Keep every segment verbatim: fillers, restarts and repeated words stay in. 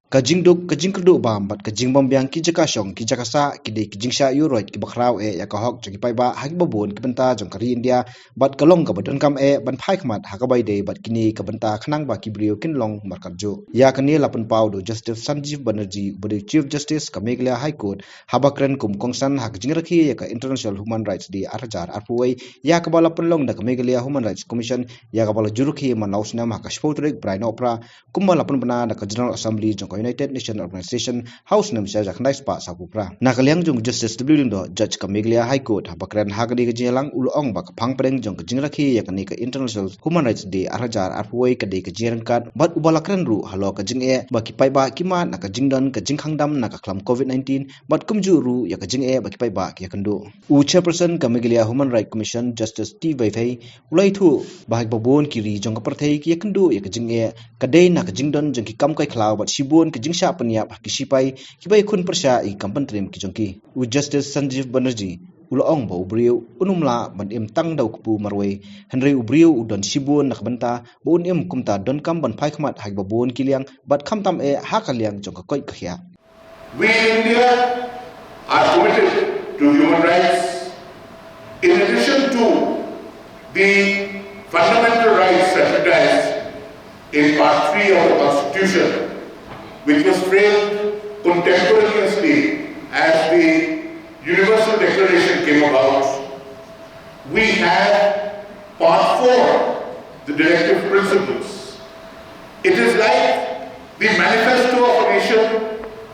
Ka jingduk, ka jingkyrduh bam bad ka jingbym biang ki jaka shong, ki jaka sah, ki dei ki jingshah ïuh roit kiba khraw eh ïa ka hok jong ki paidbah ha kiba bun ki bynta jong ka ri India, bad ka long kaba donkam eh ban phai khmat ha kaba ïadei bad kine ka bynta khnang ba ki briew kin long markatjuh. Ïa kane la pynpaw da u Justice Sanjeev Banerjee uba dei u Chief Justice ka Meghalaya High Court haba kren kum u kongsan ha ka jingrakhe ïa ka International Human Rights Day ar hajar arphew wei, ïa kaba la pynlong da ka Meghalaya Human Rights Commission, ïa kaba la ju rakhe man la u snem ha ka shiphew tarik u bnai Nohprah, kumba la pynbna da ka General Assembly jong ka United Nations Organization ha u snem shi hajar khyndai spah sawphew phra. Na ka liang jong u Justice W Lyngdoh, Judge ka Meghalaya High Court, haba kren ha kane ka jingïalang, u la ong ba ka phang pdeng jong ka jingrakhe ïa kane ka International Human Rights Day ar hajar arphew wei ka dei ka jingïaryngkat, bad uba la kren ruh halor ka jingeh ba ki paidbah ki mad na ka jingdon ka jingkhang dam na ka khlam covid nineteen, bad kumjuh ruh ïa ka jingeh ba ki paidbah ki ïakynduh. U Chairperson ka Meghalaya Human Rights Commission, Justice T Vaiphei, u la ïathuh ba ha kiba bun ki ri jong ka pyrthei ki ïakynduh ïa ka jingeh ka dei na ka jingdon jong ki kam kai khlaw bad shibun ka jingshah pynïap ha ki shipai kiba ïakhun pyrshah ïa ki kam pyntriem ki jong ki. U Justice Sanjeev Banerjee u la ong ba u briew un ym lah ban im tang da u kpu marwei, hynrei u briew u don shibun na ka bynta ba un im kumta, donkam ban phai khmat ha kiba bun ki liang bad khamtam eh ha ka liang jong ka koit ka khiah. We in India are committed to human rights. In addition to the fundamental rights recognized in Part three of the Constitution, which was framed contemporaneously as the Universal Declaration came about, we have Part four, the Directive Principles. It is like the manifesto of a nation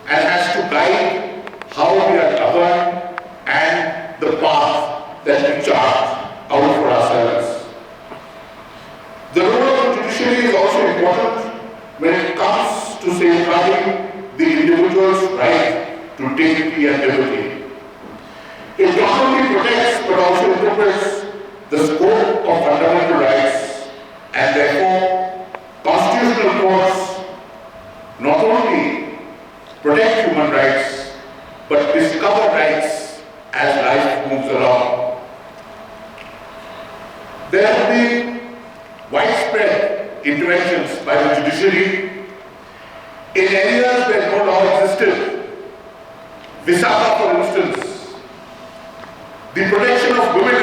and has to guide how we are governed and the path that we chart out for ourselves. The role of the judiciary is also important when it comes to safeguarding the individual's right to dignity and liberty. It not only protects but also interprets the scope of fundamental rights, and therefore constitutional courts not only protect human rights but discover rights as life moves along. There have been widespread interventions by the judiciary in areas where no law existed. Visakha, for instance, the protection of women